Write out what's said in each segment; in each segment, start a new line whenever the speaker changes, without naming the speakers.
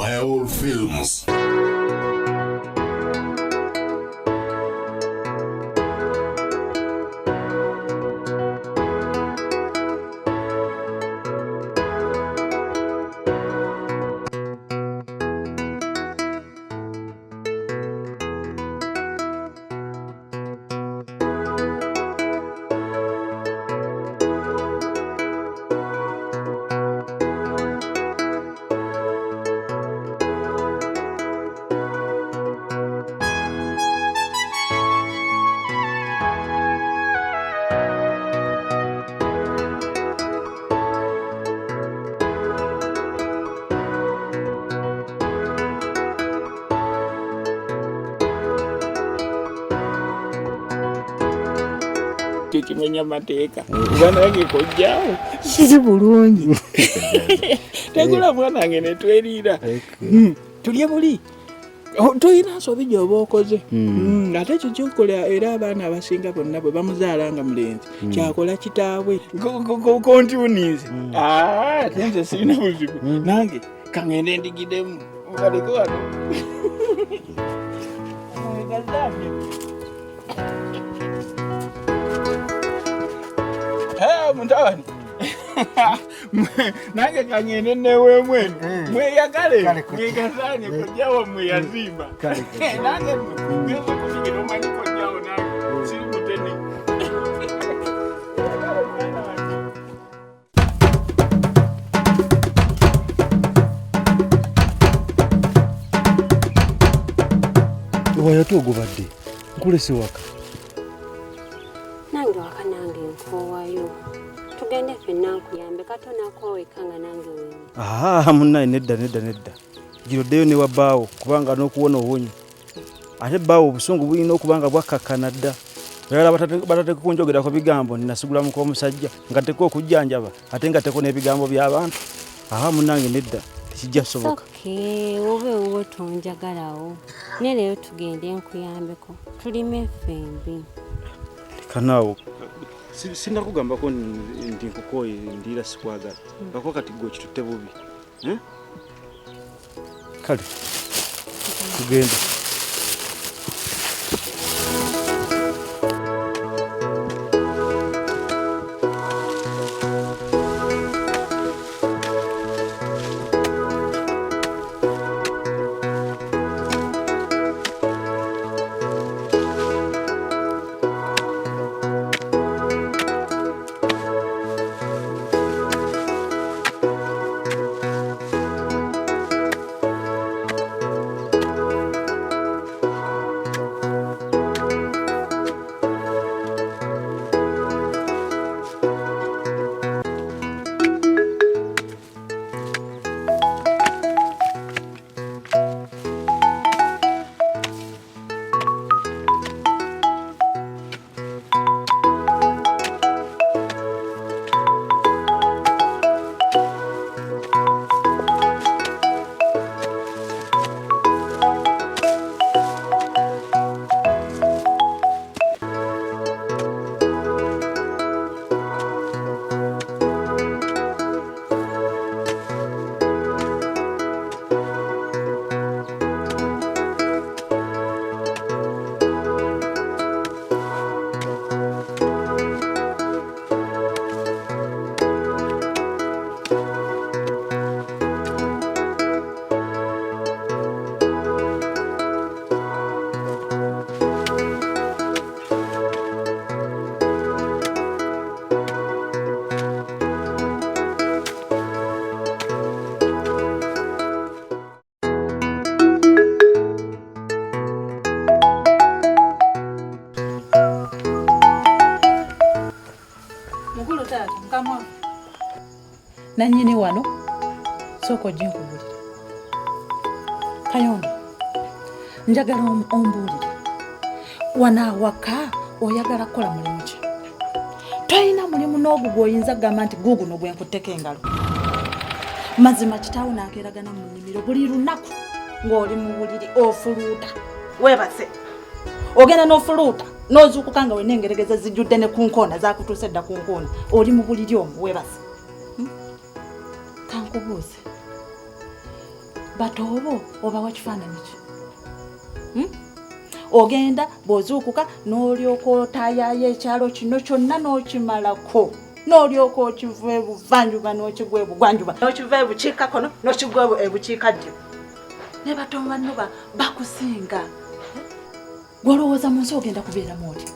Wild Films.
Tekimenya mateeka kuba nange kojjaawo siri bulungi tegula mwana wange netweriira tulye buli tolina nsobi gyoba okoze. Ate ekyo kyokola era abaana abasinga bonna bwe bamuzaala nga mulenzi kyakola kitaabwe kontuninze ate nze sirina buzibu nange kangende ndigidemu baleke wano. Mutabani nange kangende neweemu eno mweyagale mwegazaanye kojja wammwe yazimba nange ngenza kudigira omanyi kojjawo nange siri mutene.
Wayo togobadde nkulese waka.
Nange waka nange nkoowayo. Tugende ffenna nkuyambe katonakoweka nga nange wendi.
Aha munnaye nedda nedda nedda. Giroddeyo ne wabbaawo kubanga n'okuwona owonye. Ate bbaawo obusungu bulina okuba nga bwakkakkana dda. Oyagala batateeka kunjogerako bigambo nnasigulamuko omusajja nga teko okujjanjaba ate nga teko n'ebigambo by'abantu. Aha munnange nedda tekijja kusoboka.
Okay, oba ewuwo tonjagalawo. Ne leero tugende nkuyambeko tulime ffembi.
Leka naawo. Sinnakugambako nti nkukooye ndiira sikwagala. Lwakuba kati ggwe okitutte bubi. Kale tugende.
Nannyini wano sooka ojje nkubuulire. Kayondo, njagala ombuulire. Wano awaka oyagala kukola mulimu ki? Tolina mulimu n'ogwo gw'oyinza kugamba nti guuguno gwe nkutteko engalo. Mazima kitaawo n'akeeragana mu nnimiro buli lunaku ng'oli mu buliri ofuluuta. Weebase. Ogenda n'ofuluuta n'ozuukuka nga wenna engeregeze zijjudde ne ku nkoona zaakutuuse dda ku nkoona. Oli mu buliri omwo weebase. Kankubuuze. Batoobo obawa kifaananyi ki? Ogenda bw'ozuukuka n'olyoka otaayaaya ekyalo kino kyonna n'okimalako, n'olyoka okiva ebuvanjuba n'okigwa ebugwanjuba, n'okiva ebukiikakkono n'okigwa ebukiikaddyo. Ne bato banno bakusinga. Gw'olowooza mu nsi ogenda kubeeramu otya?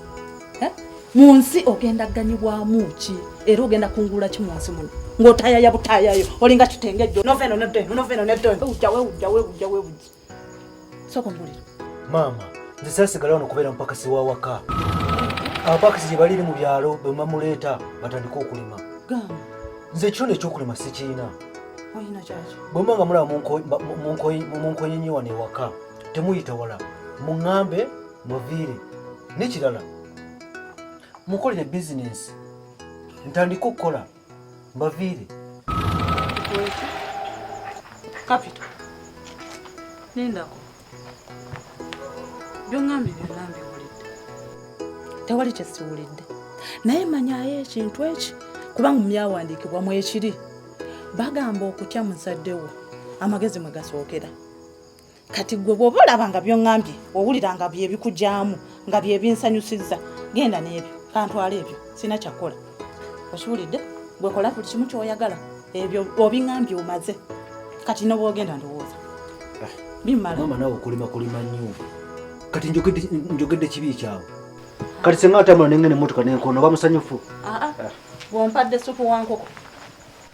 Mu nsi ogenda kuganyibwamu ki? Era ogenda kungula ki mu nsi muno? Ng'otaayaaya butaayayo, olinga kitengejjo. Nova eno nedda eno, nova eno nedda eno. Wewujja, wewujja, wewujja, wewujja. Sooka ombuulire.
Maama, nze saasigala wano kubeera mupakasi wa waka. Abapakasi gye bali eri mu byalo bwe bamuleeta batandike okulima.
Gamba.
Nze ekitone ekyokulima sikiina.
Olina kyaki?
Bwe muba nga mulaba munkonyenye wano ewaka, temuyita wala. Muŋŋambe muviire. N'ekirala, mukolere bizinensi. Ntandike okukola mbaviire.
Kapito, nindako. By'oŋŋambye byonna mbiwulidde. Tewali kye siwulidde. Naye manyaayo ekintu eki kubanga mu byawandiikibwa mwekiri. Bagamba okutya muzadde wo amagezi mwe gasookera. Kati gwe bw'oba olaba nga by'oŋŋambye owulira nga bye bikugyamu nga bye binsanyusizza, genda n'ebyo, kantwale ebyo, sirina kyakukola. Okiwulidde? Gwe kola buli kimu ky'oyagala, ebyo obiŋŋambye omaze. Kati ne bw'ogenda ndowooza bimmala.
Maama naawe okulima kulima nnyo. Kati njogedde kibi kyawe. Kati singa atambula nengenda emmotoka n'enkoona oba musanyufu?
Aa, bw'ompadde ssupu wa nkoko.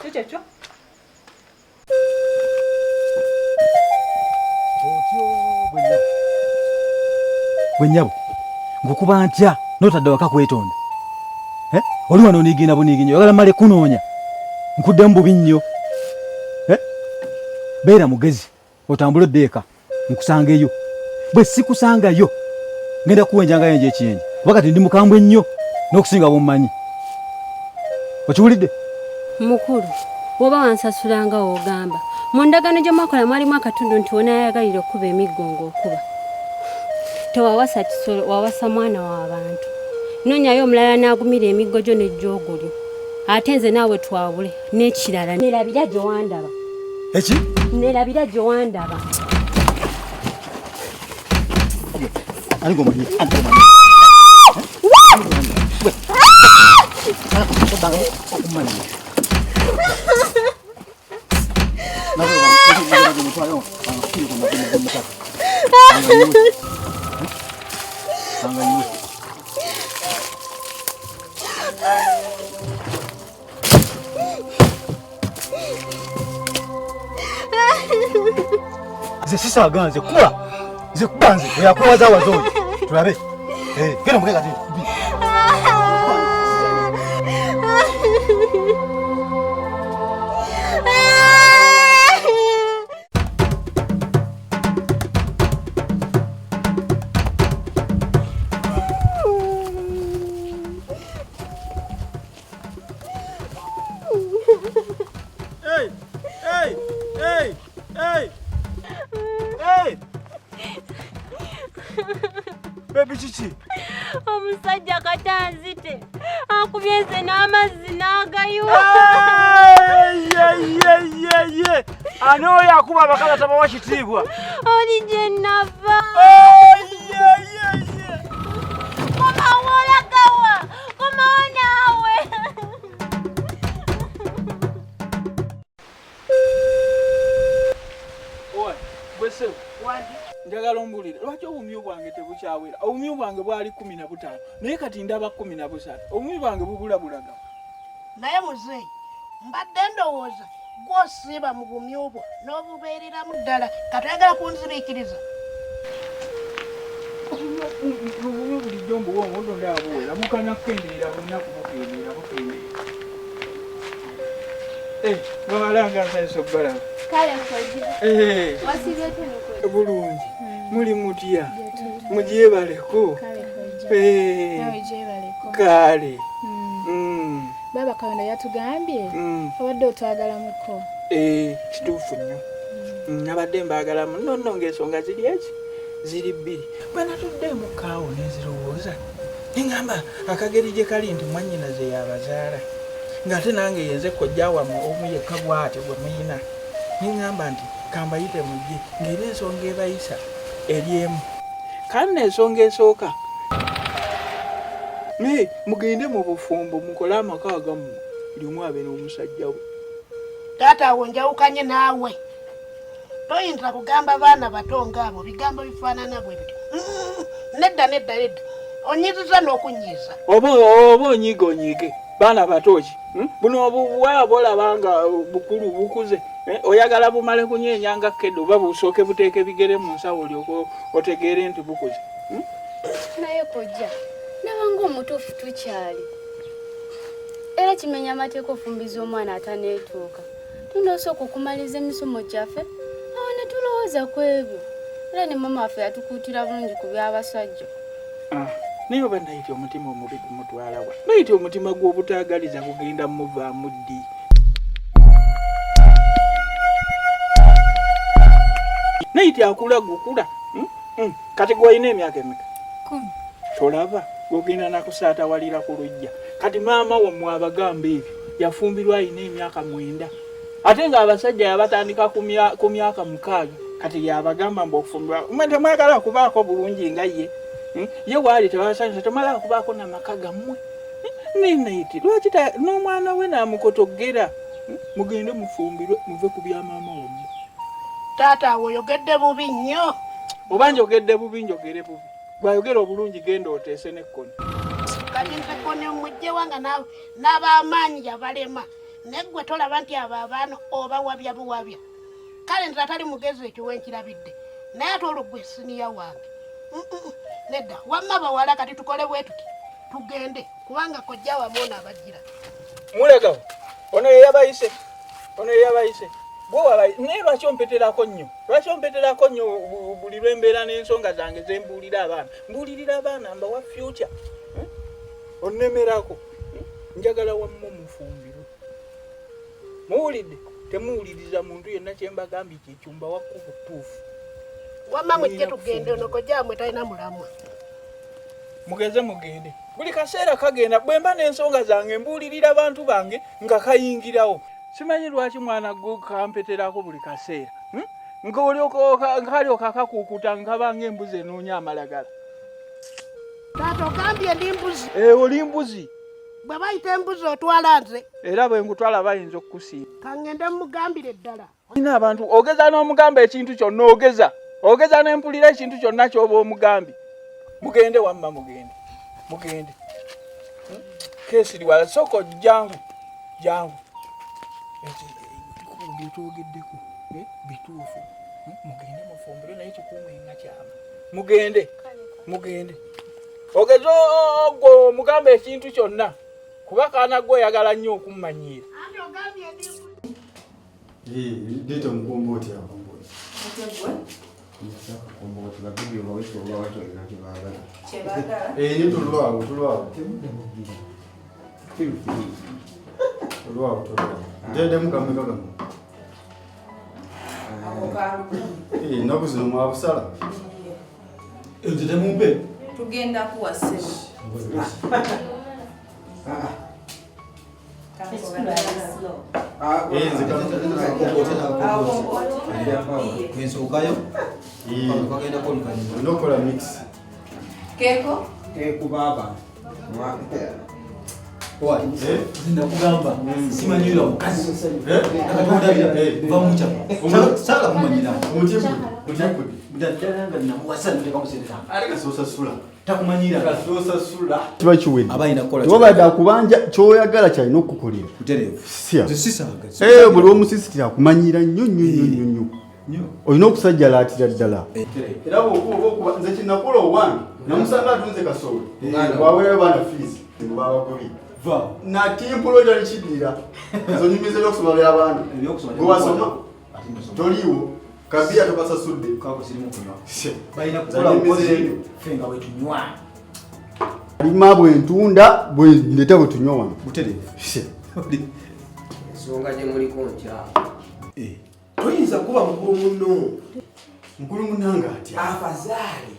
Si kyekyo?
Gwe nnyabo, nkukuba ntya n'otadde waka kwetonda? Oli wano oniigiina buniiginyi, oyagala mmale kunoonya nkuddemu bubi nnyo. Beera mugezi otambule odde eka nkusangeyo. Bwe sikusangayo ngenda kuwa enjanga yange ekiyenje, kuba kati ndi mukambwe nnyo n'okusinga bw'ommanyi. Okiwulidde?
Mukulu, bw'oba wansasula nga w'ogamba, mu ndagaano gye mwakola mwalimu akatundu nti w'onaayagalira okukuba emiggo ng'okuba. Tewawasa kisolo, wawasa mwana wa bantu. Noonyayo omulala n'agumira emiggo gyo n'ejjoogolyo. Ate nze naawe twawule. N'ekirala, neerabira gye wandaba.
Eki?
Neerabira gye wandaba.
Ani gw'omanyi? Ani gw'omanyi? Nze sisaaga nze kuba nze kuba nze eyakuwazawaza oyo tulabe. Genda mugenda kati. Hey! Hey! Hey! Hey! Hey! Baby kiki?
Omusajja katanzite akubye nze n'amazzi n'agayiwa.
Ani oyo akuba abakazi atabawa kitiibwa?
Oli gye nava. Komawo olagawa, komawo naawe.
Njagala ombuulire lwaki obumyu bwange tebukyawera? Obumyu bwange bwali 15 naye kati ndaba 13. Obumyu bwange bubula bulaga.
Naye muzeeyi, mbadde ndowooza gw'osiiba mu bumyu bwo n'obubeereramu ddala, kati oyagala kunzibiikiriza?
Obumyu bulijjo mbuwa omuddo ndaba buwera, bukana kukendeera buli lunaku bukendeera bukendeera. Bawala nsanyusa okubalaba.
Kale kojja. Wasiibye otya kojja?
Bulungi. Muli mutya? Mugyebaleko.
Kale kojja. Nawe gyebaleko.
Kale.
Baba Katonda yatugambye obadde otwagalamuko.
Kituufu nnyo. Nabadde mbaagalamu nno nno ng'ensonga ziri eki? Ziri bbiri. Bwe natudde mu kaawo ne nzirowooza, ne ŋŋamba akageri gye kali nti mwannyinaze y'abazaala, ng'ate nange yenze kojja wammwe omu yekka bw'atyo gwe muyina. Ne ŋŋamba nti Kambayite mujje ng'era ensonga ebayisa eri emu. Kale nno ensonga esooka, naye mugende mu bufumbo mukole amaka agammwe buli omu abe n'omusajja we.
Taata awo njawukanye naawe. Toyinza kugamba baana bato ng'abo bigambo bifaanana bwe bityo. Nedda nedda nedda. Onyiziza n'okunyiiza.
Oba oba onyiiga onyiige. Baana bato ki? Hmm? Buno obuwala bwolaba nga bukulu bukuze. Eh, oyagala bumale kunyeenya nga kedde oba busooke buteeke bigere mu nsawo olyoke otegeere nti bukuze. Hmm?
Naye kojja, nabanga omutuufu tukyali. Era kimenya amateeka ofumbiza omwana ataneetuuka. Tunaosooka okumaliriza emisomo gyaffe awo ne tulowooza ku ebyo. Era ne maama waffe yatukuutira bulungi ku by'abasajja.
Ah, naye oba nayiti omutima omubi gumutwala wa? Nayiti omutima gw'obutaagaliza gugenda muvaamu ddi? Nayiti akula gukula. Hmm? Hmm. Kati gw'olina emyaka emeka? Tolaba gw'ogenda nakusaatawalira ku luggya. Kati maama wammwe abagamba ebyo yafumbirwa alina emyaka 9 ate ng'abasajja yabatandika ku myaka 6. Kati yabagamba mbu okufumbirwa mwe temwagala kubaako bulungi nga ye. Hmm? Ye waali tebasanyusa, temwagala kubaako namaka gammwe. Hmm? Nenaiti lwaki n'omwana we n'amukotoggera? Hmm? Mugende mufumbirwe muve ku bya maama wammwe.
Taata awo oyogedde bubi nnyo.
Oba njogedde bubi njogere bubi. Bw'ayogera obulungi genda oteese n'ekkoni.
Kati nze kkoni omugyewa nga n'ab'amaanyi yabalema. Naye ggwe tolaba nti abo abaana obawabya buwabya. Kale nze atali mugezi ekyo wenkirabidde. Naye ate olwo ggwe siniya wange. Nedda wamma bawala kati tukole bwe tuti. Tugende kubanga kojja wamu ono abajjira.
Mulagawo ono ye yabayise. Ono ye yabayise. Gwe wabayi naye lwaki ompeterako nnyo? Lwaki ompeterako nnyo buli lwe mbeera n'ensonga zange ze mbuulira abaana? Mbuulirira abaana mbawa future. Hmm? Onnemerako. Hmm? Njagala wamma mufumbirwe. Muwulidde? Temuwuliriza muntu yenna kye mbagambye kyekyo mbawa kkubo ttuufu.
Wamma mujje tugende ono kojja wammwe talina mulamwa.
Mugeze mugende. Buli kaseera kagenda bwe mba n'ensonga zange mbuulirira bantu bange nga kayingirawo. Simanyi lwaki mwana gwe kampeterako buli kaseera. Hmm? Nkalyoka kakuukuta nkaba ng'embuzi enoonya amalagala.
Taata ogambye ndi mbuzi.
Eh, oli mbuzi.
Bwe bayita embuzi otwala nze.
Era bwe nkutwala bayinza okukusiima.
Kangende mugambire ddala.
Olina abantu ogeza n'omugamba ekintu kyonna ogeza. Ogeza n'empulira ekintu kyonna ky'oba omugambye. Mugende wamma mugende. Mugende. Hmm? Keesiri wala sooka jangu. Jangu. Bye twogeddeko eh, bituufu. Hmm? Mugende mufumbire naye kikuume nga kyama. Mugende. Mugende. Ogeza ogwo omugamba ekintu kyonna. Kuba kaana gwe oyagala nnyo okummanyiira.
Leeta omukombooti akombooti.
Ate gwe?
Akakombooti babibi obawe kyobawa kyonna kye baagala.
Kye baagala?
Eh, ne tolwawo, tolwawo. Tolwawo, tolwawo. Nteddemu kameka kano.
Ako ka lukumi.
Eh, ennaku zino mwabusala. Nze temumpe.
Tugenda kuwa ssebo.
Ensookayo kagendako oluvannyuma.
Nokola mix.
Keeko?
Keeko baaba.
Nakugamba simanyira mukazi katonda va mukyapa saala kumanyira ddala nga namuwasa notekamu sente zange.
Ate kasosasula.
Takumanyira.
Kasosasula. Kiba kiwedde.
Aba alina kukola
Tewabadde akubanja ky'oyagala ky'alina okukukolera.
Butereevu.
Sya.
Nze sisaaga.
Eh, buli omusisitira akumanyira nnyo nnyo nnyo nnyo nnyo. Olina okusajjalaatira ddala. Era bw'okuba okuba nze kye nakola owange namusanga atunze kasooli. Bw'aweerayo baana fiizi babagobye.
Va.
Natimpulo etali kiddira. Nze onyumiza ebyokusoma by'abaana. Gwe wasoma toliiwo. Kabiya tokasasudde.
Kako sirimu kunywa. Balina kukola bukozi ffe nga bwe tunywa.
Alima bwe ntunda bwe ndeeta bwe tunywa wano.
Butereevu.
Ensonga gye muliko nkyamu.
Toyinza kuba mukulu munno.
Mukulu munnange atya?
Afazaali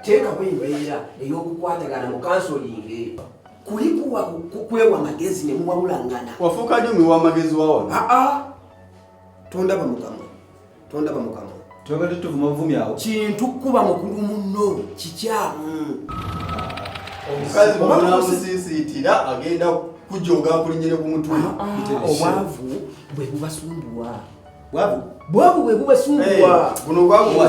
teekawo embeera ey'okukwatagana mu kansolinge. Kulikuwa kwewa magezi ne muwabulangana.
Wafuuka ddi omuwi w'amagezi wa wano?
Aa, tondaba mu kamwa. Tondaba mukamwa.
Twabadde tuvuma buvumi awo.
Kintu kuba mukulu munno kikyamu.
Omukazi bw'onaamusiisiitira agenda kujooga akulinnyire ku mutwe.
Obwavu bwe bubasumbuwa.
Bwavu?
Bwavu bwe bubasumbuwa.
Buno bwavu.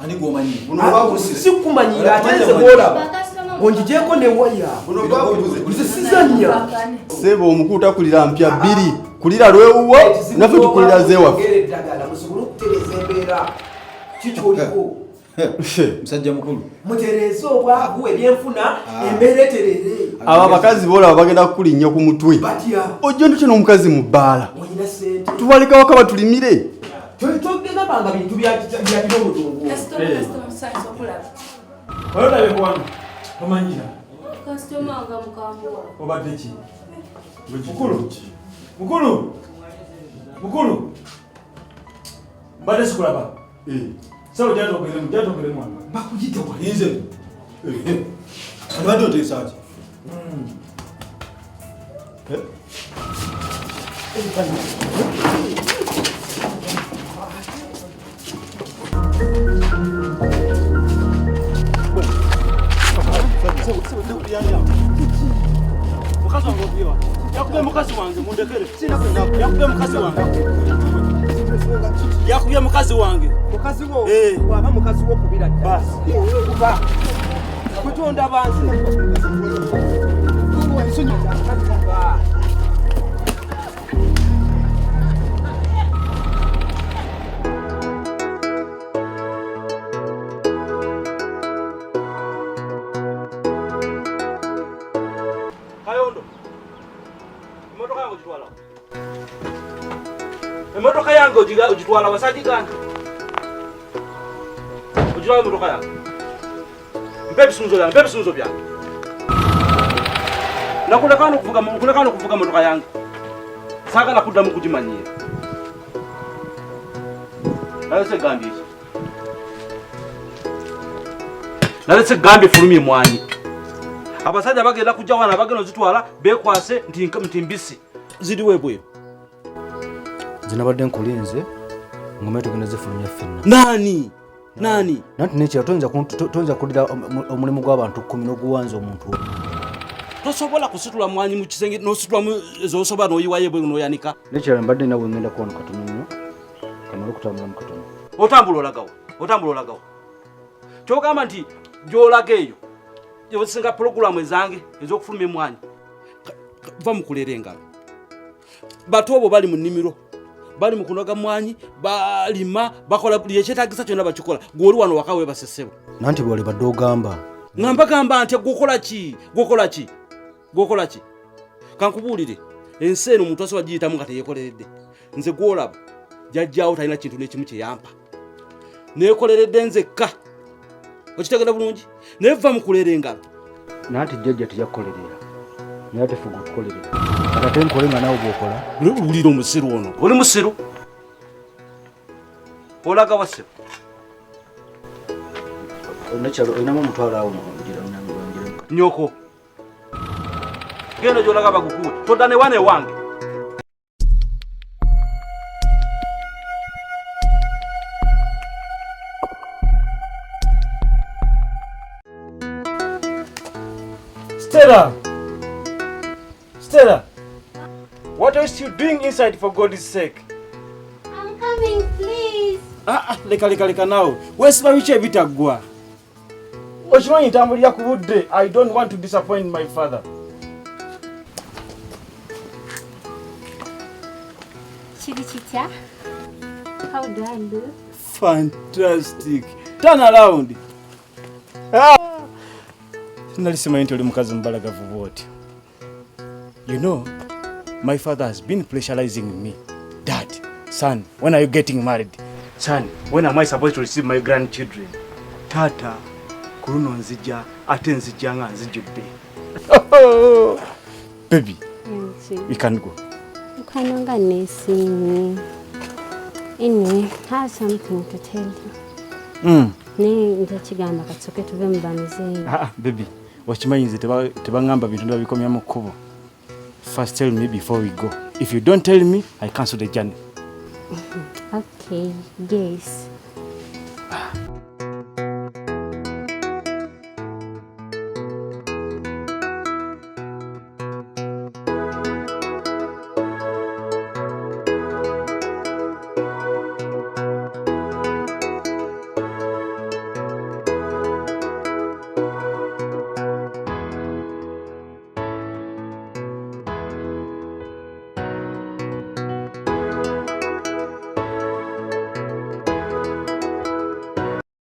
Ani gw'omanyi?
Buno bwavu.
Sikumanyira ate nze bw'olaba. Ongigyeko ne waya.
Buno bwavu.
Nze sizannya.
Ssebo omukulu takulira mpya bbiri. Kulira lwewuwo naffe tukulira zeewaffe.
Mwongere eddagala musobole okutereeza embeera. Kikyoliko.
Musajja mukulu.
Mutereeze obwavu, ebyenfuna, embeera eterere.
Abo abakazi b'olaba bagenda kukulinnya ku mutwe.
Batya?
Ojja ntutya n'omukazi mu bbaala.
Olina ssente.
Tubaleka waka batulimire.
Togezabanga bintu bya kiromutungu.
Olabye wano tomanyira.
Kasitoma nga mukambwe.
Obadde ki? Mukulu. Mukulu. Mukulu. Mbadde sikulaba. Sebo jatogere jatogere mwana.
Bakuyite wali.
Nze. Obadde oteesa ki?
Mukazi wange okuyiwa. Yakubye mukazi wange mundekere. Yakubye mukazi wange. Yakubye mukazi wange.
Mukazi wo bw'aba mukazi wo kubira ddala. Kuba kutonda bansi.
Kayondo. Emmotoka yange ogitwala. Emmotoka yange ogitwala wasajigana. Ogitwala emmotoka yange. Mpa ebisunzo byange, mpa ebisunzo byange. Nakuleka n'okuvuga emmotoka yange. Saagala kuddamu kugimanyiira. Nalese gambye ki? Nalese gambye fulumye mwanyi. Abasajja bagenda kujja wano abagenda ozitwala beekwase nti mbisi. Ziriwo ebweru.
Nze nabadde nkulinze ng'omanyi tugenda zifulumya ffenna.
Nani? Nani?
Nanti n'ekirala toyinza kuddira omulimu gw'abantu 10 n'oguwanza omuntu omu.
Tosobola kusitula mwanyi mu kisenge n'ositulamu z'osobola n'oyiwayo ebweru n'oyanika.
N'ekirala mbadde nina bwe ngenda kuwano katono nnyo, kamale okutambulamu katono.
Otambula olagawa? Otambula olagawa? Ky'ogamba nti gy'olaga eyo osinga pulogulaamu ezange ez'okufulumya emmwanyi. Va mu kuleera engalo. Bato obo bali mu nnimiro, bali mu kunoga mmwanyi, balima, bakola buli ekyetaagisa kyonna bakikola. Ggwe oli wano waka weebase ssebo.
Nanti bwe walibadde ogamba.
Nga mbagamba nti ggwe ki? Ggwe ki? Ggwe ki? Kankubuulire, ensi eno omuntu asobola giyitamu nga teyeekoleredde. Nze gw'olaba jjajjaawo talina kintu n'ekimu kye yampa. Neekoleredde nzekka. Okitegera bulungi? Naye va mu kuleera engalo.
Nanti jjajja teyakukolerera. Naye ate ffe gwe otukolerera. Kati ate nkole nga naawe bw'okola.
Wulira omusiru ono. Oli musiru? Olaga wa ssebo?
Nekyalo olinamu omutwalo awo ngira.
Nnyoko. Genda gy'olaga bagukuwe. Todda ne wano ewange.
Stella! Stella! What are you still doing inside for God's sake?
I'm coming, please.
Leka leka leka naawe. Weesiba biki ebitaggwa? Okimanyi ntambulira ku budde. I don't want to disappoint my father.
Kiri kitya? How do I look?
Fantastic. Turn around. Nali simanyi nti oli mukazi mubalagavu bw'otyo. You know, my father has been pressurizing me. Dad, son, when are you getting married? Son, when am I supposed to receive my grandchildren? Tata, ku luno nzija, ate nzija nga nzijudde. Baby, we can go.
Mukwano nga neesiimye. Anyway, I have something to tell you. Naye nja kigamba katusooke tuve mu bamuzeeyi.
Baby, okimanyi nze tebaŋŋamba bintu ne babikomya mu kkubo. First tell me before we go. If you don't tell me, I cancel the journey.
Okay, guess.